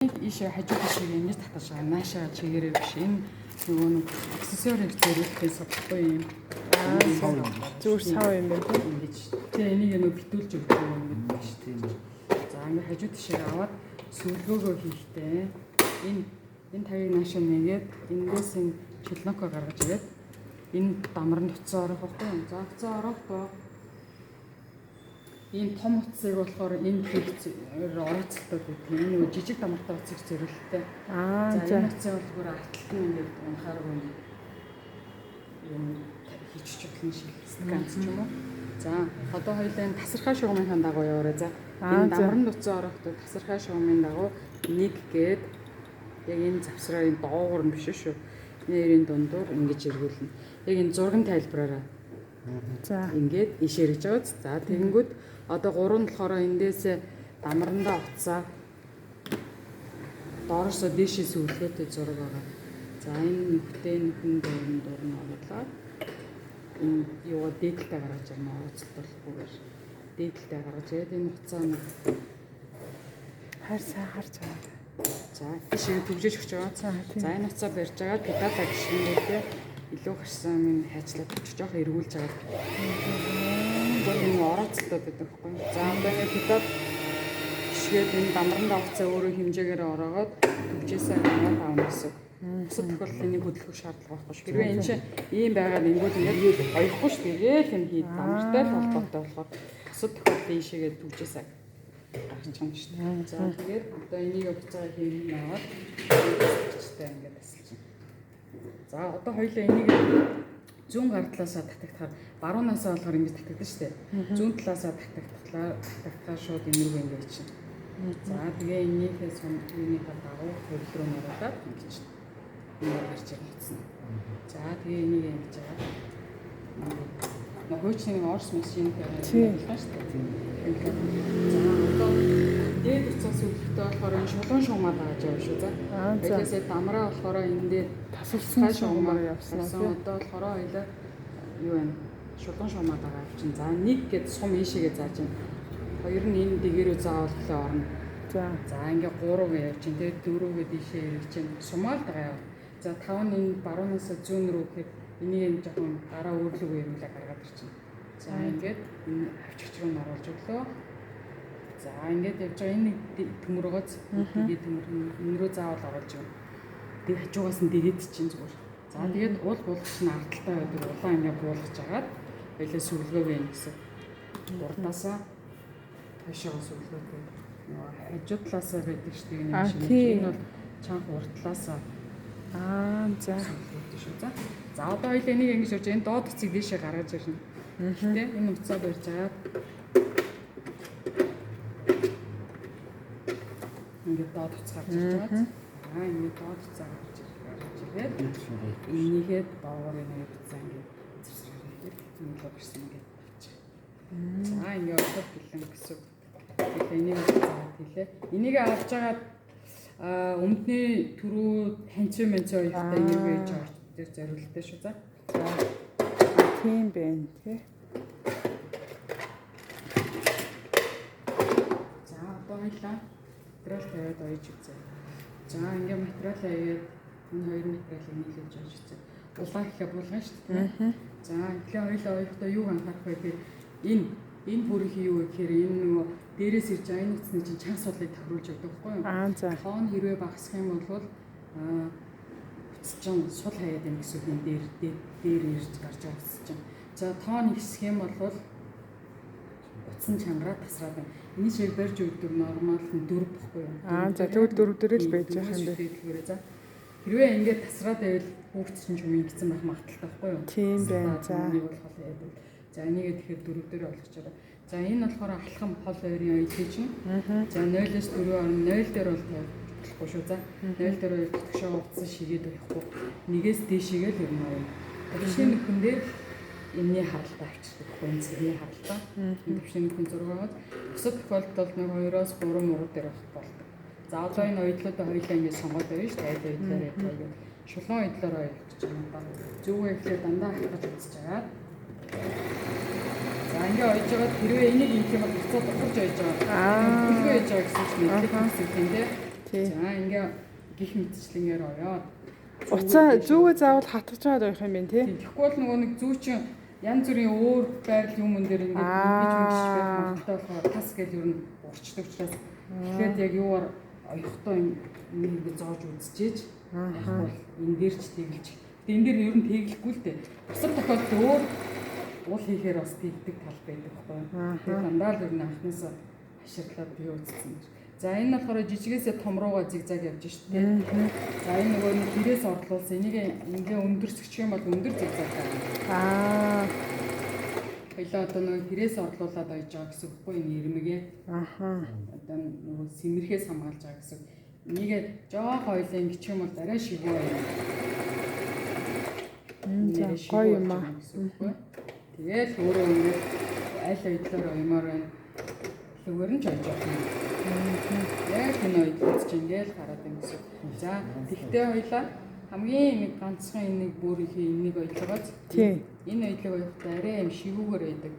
Ийшээ хажуу тийшээ ингэж татаж байгаа. Наашаа чигээрээ биш. Энэ нөгөө нэг аксессуарыг зориулахын савхгүй юм. Зүгээр сав юм байна тийм. Ингэж. Тэгээ энийг нөгөө битүүлж өгдөг юм гэдэг шүү дээ. За ингээ хажуу тийшээ аваад сүлгөөгөө хийхдээ энэ тавыг наашаа нэгээд эндээс энэ челноко гаргаж ирээд энэ дамранд утсан орох байхгүй юу? За утсан орохдоо ийм том утсыг болохоор энэ хийх орооцолтой гэдэг. Энэ нөгөө жижиг дамартай утсыг зориулттай. Аа За за. энэ утсыг бол бүр артлалт нь ингээд унахааргүй юм хийчих болно шиг ганц ч юм уу. За одоо хоёулаа энэ тасархай шугамынхаа дагуу яваарай за. Энэ дамранд утсан орохдоо тасархай шугамын дагуу нэг гээд яг энэ завсраа энэ доогуур нь биш шүү. Энэ хоёрын дундуур ингэж эргүүлнэ. Яг энэ зурган тайлбараараа За. ингээд иш эргэж байгаа биз. За тэгэнгүүт одоо гурав нь болохоор эндээс дамрандаа утсаа доороосоо дээшээ сүлгээтэй зураг байгаа. За энэ нүхтэй нүхэн дөрөн дөрөн оруулаад энэ юугаа дээдэлтэй гаргаж ирнэ орооцолт болохгүйгээр дээдэлтэй гаргаж ирээд энэ хуцаа нэг Хар сайн харж байгаа. За тийшээ төвжиж өгч байгаа. За, тийм. За энэ хуцаа барьж байгаа педалаа гიშгэндээ илүү гарсан юм хайчлаад өчөж жоох эргүүлж байгаа. Энэ орооцолтой байдаг байхгүй. За одоо ингэ педал гიშгээд энэ дамран давцаа өөрөө хэмжээгээр ороогоод төвжээсээ гаргаад авна гэсэн. Бусад тохиолдолд энийг хөдөлгөх шаардлага байхгүй ш. Хэрвээ энэ чинь ийм байгаад ингүүд ингээд оёхгүй ш. Тэгээл юм хийд дамартай л холбоотой болохоор бусад тохиолдолд ийшээгээ төвжээсээ гарч байгаа юм шүү дээ. За тэгээд одоо энийг буцаага хийм аваад хүчтэй ингээд тасалж байна. За одоо хоёлаа энийг зүүн гар талаасаа татагдахаар баруунаасаа болохоор ингэж татагдана шүү дээ. Зүүн талаасаа татагдахаар шууд энэ рүү ингэж чинь. За тэгээ энийхээ сум энийхээ дагуу хөрөл рүү нуруулаад ингэж ингээд гарч ирсэн. За тэгээ энийг ингэж байгаа. Нөгөө хуучны нэг орс машинтай Тийм. байна шүү дээ. За одоо дээд уцаас өвлөхтэй болохоор энэ шулуун шугамаа дааж явна шүү за. Аа за. Тэгэхээсээ дамраа болохоор энэ дээр Тасалсан шугамаар явсан явсан. тий. Одоо болохоор хоёлаа юу вэ? Шулуун шугамаа дагаа явчин. За нэг гээд сум ийшээгээ зааж байна. Хоёр нь энэ дэгэрөө заавал лээ орно. За. За ингээ 3 гээ явж чинь тэгээ 4 гээ дийшээ эргэж чинь сумаал дагаа яв. За 5 нь энэ баруунаасаа зүүн рүү гэхэд энийг энэ жоохон гараа өөрлөгөө эргүүлээ гаргаад ирчин. За ингээд энэ авчигч руу н оруулж өглөө. За ингээд явж байгаа энэ нэг төмөргөөц тэгээ төмөр энэ рүү заавал оруулж өгнө. Тэг хажуугаас нь дэгээд чинь зүгээр. За тэгээд уул буулгах чинь ардaltaй байдаг. Улаан ингээ буулгаж агаад байлаа сүлгөө юм гэсэн. Урдаасаа хойшоогоо сүлгөөтэй. Нөгөө хажуу талаасаа байдаг шүү дээ Аа, энэ шиг. тийм. Энэ бол чанга урд талаасаа Аа за. сүлгөөтэй шүү. За. За одоо хоёлаа энийг ингэж явж энэ доод утсыг дээшээ гаргаж ирнэ. Гэтэ энэ утсаа барьж агаад ингээд доод утас гарч ирж байгаа. Аа ингээд доод утсаа гарч ирээд энийгээ доогоор нэг утсаа ингээд зэвсрээд энэ лог ирсэн ингээд авчих. За ингээд одоо бэлэн гэсэн. үг. Тэгэхээр энийг заагаад хэлээ. Энийг авч агаад аа өмнөний түрүү ханцуу мэнцүү оёхтой энийгээ хийж орч дээр зориултаа шүү за. За. Тийм байна тий. За одоо хоёлаа материал тавиад оёж үзье. За ингээ материал аваад энэ хоёр материалыг нийлүүлж оёж үзье. Улаан ихэ булган шүү дээ. За эхлээ хоёлаа оёхдоо юуг анхаарах вэ гэхээр энэ бүрийн юу вэ гэхээр энэ нөгөө дээрээс ирж байгаа энэ утасны чинь чанга судлыг тохируулж өгдөг байхгүй юу? Аа за. Тоон хэрвээ багасах юм бол аа утас чинь сул хаяад юм гэсэн үг юм дээр дээр ирж гарч байгаа утас чинь. За тоон ихсэх юм бол утас нь чангараа тасраад байна. Энэ шиг барьж өгдөг нормал нь 4 бохгүй юу? Аа за тэгвэл дөрөв дөрөв л байж байгаа юм бэ. бэ. За хэрвээ ингээд тасраад байвал хүүхд чинь чум ингэсэн байх магадaltaй байхгүй юу? Тийм байна. За. Нэг бол хол яадаг. За энийгээ тэгэхээр дөрөв дээр олгочоор. За энэ болохоор алхам хол ойрын оёлын чинь. За 0-оос 4 орно 0 дээр бол тавихгүй шүү. За 0 дээр бол дотгошоо утсан шигээд явахгүй. Нэгээс дээшээгээ л ер нь оёно. Төвшний нөхөн дээр энэний харалтаа авчирдаг байхгүй энэ цэгний харалтаа. Энэ төвшний нөхөн зураг байгаад бусад тохиолдолд нэг 2-оос 3 муруу дээр байх болдог. За одоо энэ оёдлуудаа хоёулаа ингэж сонгоод байна шүү дээ. Аль оёдлоор яадаг гэдэг. Шулуун оёдлоор оёх гэж юм да. Зүгөө эхлээд дандаа хатгаж үзэж байгаа. За ингээ ойж байгаа хэрвээ энийг ингэх юм бол буцаад ухарч ойж байгаа. Аа. Бүлгээ ойж байгаа гэсэн чинь мэдлэг гэсэн юм тий. За ингээ гих мэтчлэнгээр оёод. Уцаа зүгээ заавал хатгаж байгаад байх юм байна тий. Тэгэхгүй бол нөгөө нэг зүү чинь янз бүрийн өөр байрал юм дээр ингээд ингэж мэгш байх магадaltaй болохоор тас гэл ер нь урчдаг учраас тэгэхээр яг юугаар оёхдоо юм ингээд зоож үзчихээж яг бол энэ дээр ч тэглэж. Гэтэ энэ дээр ер нь тэглэхгүй л дээ. Бусад тохиолдолд өөр уул хийхээр бас тэгдэг тал байдаг байхгүй юу. Тэгэхээр дандаа л ер нь анхнаасаа хаширлаад тэгээ үзсэн юм. За энэ болохоор жижигээсээ том руугаа зигзаг явж штэ. За энэ нөгөө нэг хэрээс орлуулсан. Энийг ингээ өндөрсгчих юм бол өндөр зигзаг гарна. Аа. Хоёлаа одоо нөгөө хэрээс орлуулад ойж байгаа гэсэн үг байхгүй энэ ирмэгээ. Аха. Одоо нөгөө сэмэрхээс хамгаалж байгаа гэсэн. Энийг жоох ойлоо ингэчих юм бол арай шигүү байна. За гоё юм аа. Тэгээл өөрөө ингээд аль ойдлоор оёмоор байна. Лүгээр нь ч ойж явах юм. Яг энэ ойдлууд чинь ингээл гараад байна гэсэн. За тэгтээ хоёлаа хамгийн нэг ганцхан энийг бүрийнхээ энийг ойдлогоос. Тийм. Энэ ойдлог оёхдоо арай юм шигүүгээр байдаг.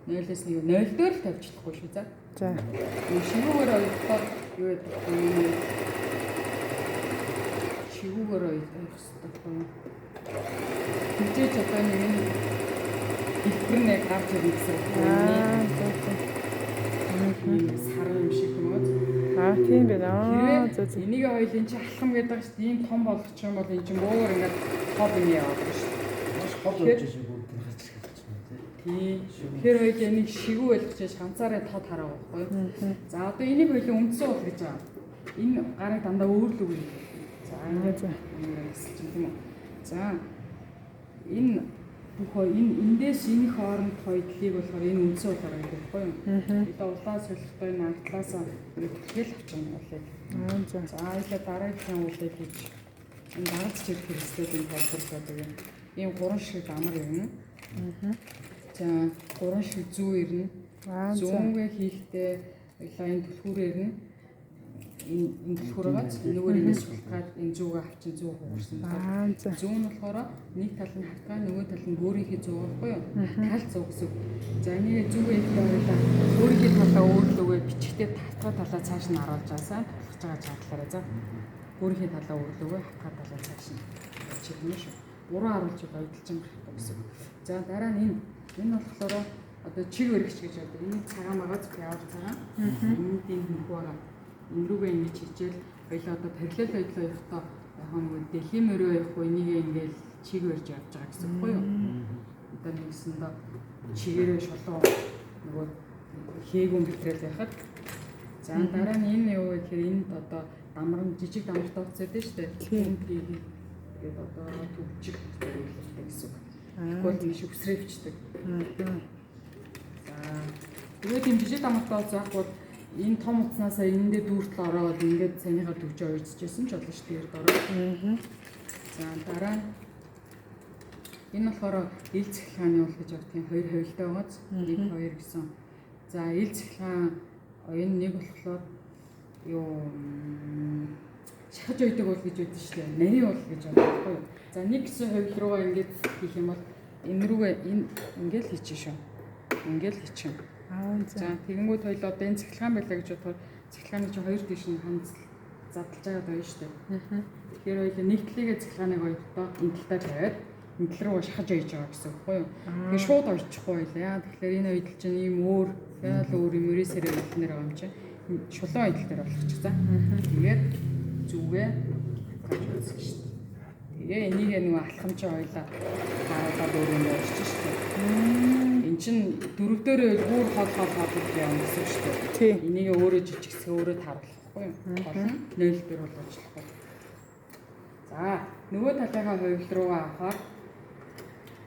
0-оос 1 0 дээр л тавьчихлахгүй шүү за. За. Шигүүгээр ойдлохоор юу гэдэг вэ? Шигүүгээр ойдох хэрэгтэй байхгүй юу? Тэгжээж одоо нэг энэ дэлбэр нэг гарч ирнэ гэсэн үг. Аа за за. Энэ саран юм шиг юм уу? Аа тийм байна. Аа за за. Энийг хоёул энэ чинь алхам гэдэг байгаа шүү дээ. Ийм том болгочих юм бол энэ чинь бүр ингээд топ юм яваад байгаа шүү дээ. Маш хол явж шиг бүр гарч ирэх гэж байна тий. Тийм. Тэгэхээр хоёул энийг шигүү болгочих ганцаараа тод хараа байхгүй юу? За одоо энийг хоёул үндсэн уул гэж байгаа. Энэ гарыг дандаа өөрлөг юм. За ингээд ингээд тийм үү? За энэ бүх энэ эндээс энэ хооронд хоёдлыг болохоор энэ үндсэн уулаар байдаг байхгүй юу? Одоо улаан солихтой энэ артлаасаа ингэ түлхэл авчихна уулыг. Аа за. За хоёлаа дараагийнхаа уулыг хийж энэ дараач чирэх хэрэгслүүд энэ тайлбарлаад өгье. Ийм гурван шиг амар ирнэ. За гурван шиг зүү ирнэ. Аа за. Зүүнгээ хийхдээ хоёлаа энэ түлхүүрээр нь энэ түлхүүр байгаа нөгөөр ингэ султгаад энэ зүүгээ авчин зүү хугарсан. Аа за. Зүү нь болохоор нэг тал нь хатгаа нөгөө тал нь өөрийнхөө зүү байхгүй юу? Тал зүү гэсэн. За энийг зүүгээ ихдээ хоёлаа өөрийнхөө талаа өөрлөгөө бичгтээ тавтгаа талаа цааш нь харуулж байгаа сайн тулгаж байгаа чаглаарай за. Өөрийнхөө талаа өөрлөгөө хатгаа талаа цааш нь чигнэ шүү. Буруу харуулж ойдолж гарахгүй гэсэн. За дараа нь энэ болохоор одоо чиг өргөч гэж байдаг. Энэ цагаан байгаа зүг явар цагаан. Энд энэ нөхөө байгаа. Энэ рүүгээ ингэж хичээл хоёлаа одоо параллел ойдлоо явахдаа яг нэг дэлхийн мөрөө явахгүй энийг ингээл чиг өрж явж байгаа гэсэн үг байхгүй юу? Одоо нэгсэндээ чигээрээ шулуу нөгөө хээгүн бэлтрэл байхад за дараа нь энэ юу гэхээр энд одоо дамран жижиг дамартай утас байдаг шүү дээ. Тийм. Тэгээд одоо төвчг хэрэглэдэг гэсэн үг. Тэгвэл тийш өсрээ бичдэг. За тэгээд ийм жижиг дамартай утас байхгүй бол энэ том утаснаасаа энэндээ дүүртэл ороод ингээд санийхаа төвчөө ойрцчихсэн ч болно шүү дээ ороод. За дараа нь энэ болохоор ил цахилгааны уул гэж бодгийн хоёр хувилтай байгааз 1 2 гэсэн. За ил цахилгаан оюун нэг болохоор юу шахаж ойдог уул гэж байдаг шүү дээ. Нарийн уул гэж байдаг байхгүй юу? За нэг гэсэн хувил руугаа ингээд хийх юм бол энэ рүүгээ энэ ингээд л хийчих шүү. Ингээд л хийчих. Аа за. За тэгэнгүүт хоёул одоо энэ цахилгаан байлаа гэж бодохоор цахилгааны чинь хоёр тийш нь ханц задлж байгаа даа шүү дээ. Тэгэхээр хоёул нэг талыгээ цахилгааныг оёхдоо энэ талдаа тавиад энэ тал руу шахаж ойж байгаа гэсэн үг байхгүй юу? Тэгэхээр шууд ойчихгүй байлаа. Яа тэгэхээр энэ ойдол чинь ийм өөр яал өөр юм өрөөсөрөө ойдлнээр байгаа юм чинь шулуун ойдол дээр болгочих за. Тэгээд зүгээ гарч үзсэн шүү дээ. Тэгээ энийг нөгөө алхамчаа хоёлаа харуулаад өөр юм ойчиж шүү дээ. Эн чин дөрөвдөөрөө бүр хол хол хол явна гэсэн үг шүү дээ. Тийм. Энийг өөрөө жижигсгээ өөрөө тааруулах байхгүй юу? Гол нь 0 дээр бол ажиллахгүй. За нөгөө талынхаа хувил руугаа авахаар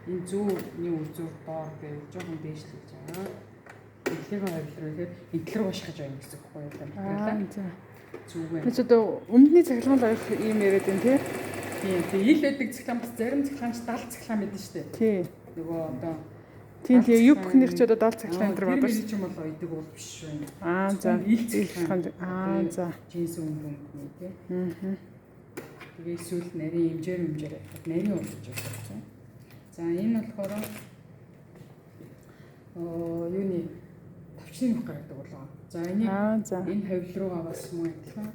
энэ зүүнний үзүүр доор байвал жоохон дээшлэж байгаа. Эхлийнхээ хувил руу ихээр энэ тал руу шахаж байна гэсэн үг байхгүй юу? Аа за. Зүгээ. Тэс одоо өмнөний цахилгаан оёх ийм яриад байна тий. Тийм. Тэгээ ил байдаг цахилгаан бас зарим цахилгаан ч 70 цахилгаан байдаг шүү дээ. Тийм. Нөгөө одоо Тийм тийм юу бүхнийх ч одоо 70 цахилгаан энэ төр Тэр бодож. миний ч юм бол ойдог уул биш шүү. Аа за. Ил Цахилгаан. Аа за. Джинс өнгө өнгө тий. Тэгээ эсвэл нарийн имжээр имжээр нарийн уул гэж байна. За энэ болохоор юуны товчны нүх гаргадаг болоо. За энийг Аа за. энэ хавил руугаа бас мөн адилхан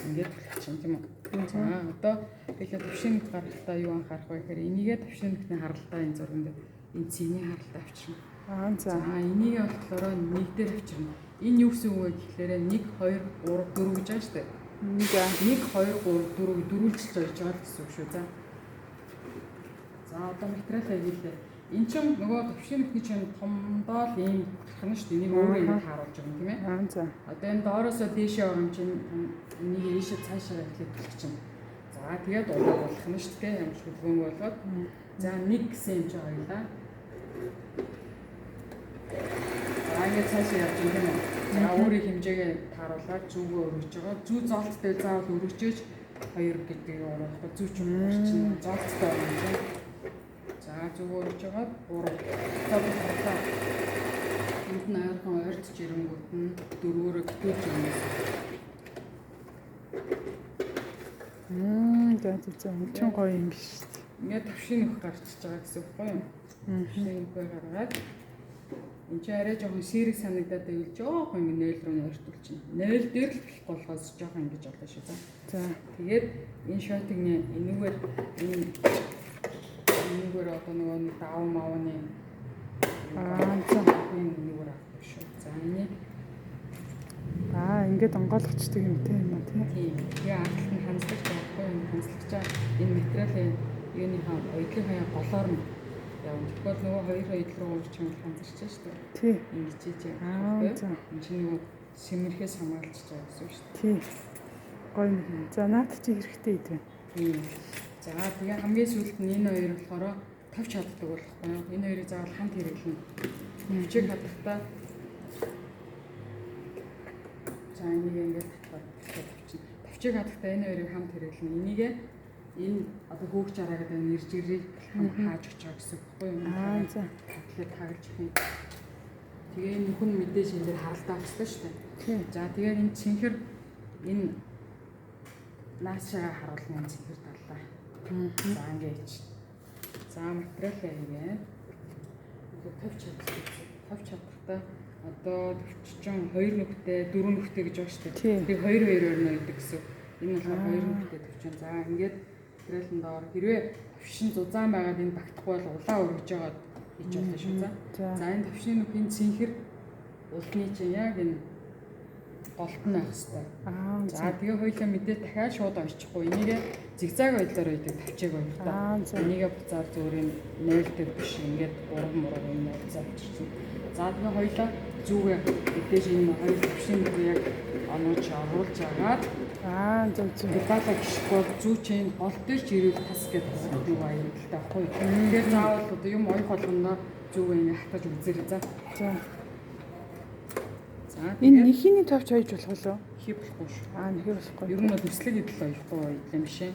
Ингээд түлхэж чинь тийм үү. За одоо бид төвшин нүх гаргалтаа юу анхаарах вэ гэхээр энийгээ төвшин нүхний харалтаа энэ зурган дээр энэ цэний харалтаа авчирна. Аа за. За энийг болохоор нэг дээр авчирна. Энэ юу гэсэн үг вэ гэхлээр 1 2 3 4 гэж байгаа шүү дээ. За. 1 2 3 4 дөрвөлжлж ойж байгаа л гэсэн үг шүү. За. За одоо материалаа хийлээ. Эн чинь нөгөө төвшин нүхний чинь томдоо л ийм болох нь шүү дээ. Энийг өөрөө ингэж хааруулж байгаа юм тийм ээ. Аа за. Одоо энэ доороосоо дээшээ байгаа юм чинь энийг ийшээ цаашаа эхлээд түлхэх чинь. За тэгээд улаа болох нь шүү дээ. Ямар ч хөдөлгөөн болгоод. За нэг гэсэн юм чи хоёлаа. За ингээд цаашаа явж юм тийм үү. За өөрийн хэмжээгээ тааруулаад зүгөө өргөж байгаа. Зүү зоолттой заавал өргөжөөж хоёр гэдгийг оруулахгүй зүү ч юм чинь зоолттой байгаа юм чинь. За зүгөө өргөж байгаа 3. За буцлаа. Энд нь ойрхон ойртож ирэнгүүт нь дөрвөөрөө гитүүлж ирнэ. За за за. Энэ чинь гоё юм биш үү? Ингээд төвшин нөх гарчиж байгаа гэсэн үг гоё юм. Төвшин нөхөө гаргаад энэ чинь арай жоохон сэрэг санагдаад байвал жоохон ингэ 0 руу ойртуулчихна. 0 дээр л болохгүй болохоос жоохон ингэж олно шүү. За. За. Тэгээд энэ шотигны энүүгээр энэ энүүгээр одоо нөгөө нэг давуу мавны Аа за. энэ энүүгээр авах шүү. За энийг Аа ингээд онгойлгочдөг юм те юм а тий. тийм. Тэгээ ард нь хандлаж байгаа юм хандлаж энэ материалын юуныхаа оёдлынхаа голоор нь явна. Тэгвэл нөгөө хоёр оёдл руу урч юм ханзарч шүү дээ. Тий. Ингэж хийж Аа байгаа. за. Энэ чинь нөгөө сэмэрхээс хамгаалж байгаа гэсэн үг шүү дээ. Тий. Гоё юм. За наад чи хэрэгтэй идэв. Тийм. За тэгээ хамгийн сүүлд нь энэ хоёр болохоор товч хаддаг болохгүй юу? Энэ хоёрыг заавал хамт хэрэглэнэ. Товчийг хадахдаа за энийг ингээд татвар товчин. Товчийг хадахдаа энэ хоёрыг хамт хэрэглэнэ. Энийг энэ одоо хөөгч араа гэдэг энэ иржирийг хааж өгч байгаа гэсэн үг байхгүй юу? Аа за. Тэгэхээр тагалж өгөх юм. Тэгээ энэ нөхөн мэдээж энэ дээр харалтаа авах ёстой шүү дээ. Тий. За тэгээд энэ цэнхэр энэ наашаага харуулна энэ цэнхэр таллаа. За ингэж. За материалаа хийгээ. Одоо товч чадах. Товч чадахдаа одоо төвччин 2 нүхтэй, 4 нүхтэй гэж байгаа шүү дээ. Тий. Тэгээ 2 2-оор нь ойдог гэсэн. Энэ болохоор 2 нүхтэй төвчин. За ингээд материалын доор хэрвээ төвшин зузаан байгаад энэ багтахгүй бол улаан өргөж байгаа хийж болно шүү. За. За. За энэ төвшний нүхийн цэнхэр улны чинь яг энэ голт нь байх хэвээр. Аа За за. тэгээ хоёлаа мэдээ дахиад шууд ойчихгүй. Энийг зигзаг ойлоор ойдог тавчээг ойхдоо. Аа за. Энийгээ буцаад зүгээр юм 0 дээр биш ингээд 3 мураг юм 0 авчирчин. За тэгээ хоёлаа зүгээ мэдээж энэ хоёр төвшний нүхийг яг онооч оруулж агаад Аа за за. педалаа гიშгүй зүү чинь гол дээр ч ирүүл тас гэдэг нэг аюултай байхгүй. Тэгэхээр заавал одоо юм оёх болгондоо зүгээ ингэ хатаж үзээрэй за. За. За Энэ тэгээд нэхийний товч ойж болох уу? хий болохгүй шүү. Аа нэхий болохгүй. Ер нь бол өслөг идэл оёхгүй юм биш ээ.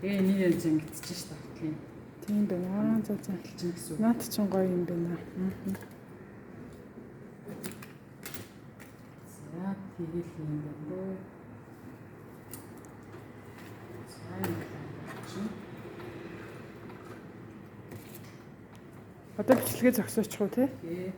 Тэгээ энийг яаж ингэдэж ш тавтлын Тийм байна. Аа за за. чинь гэсэн үг. Наад чинь гоё юм байна. За тэгэл юм байна дөө. За энэ чинь Одоо бичлэгээ зогсоочих уу те? тэгээ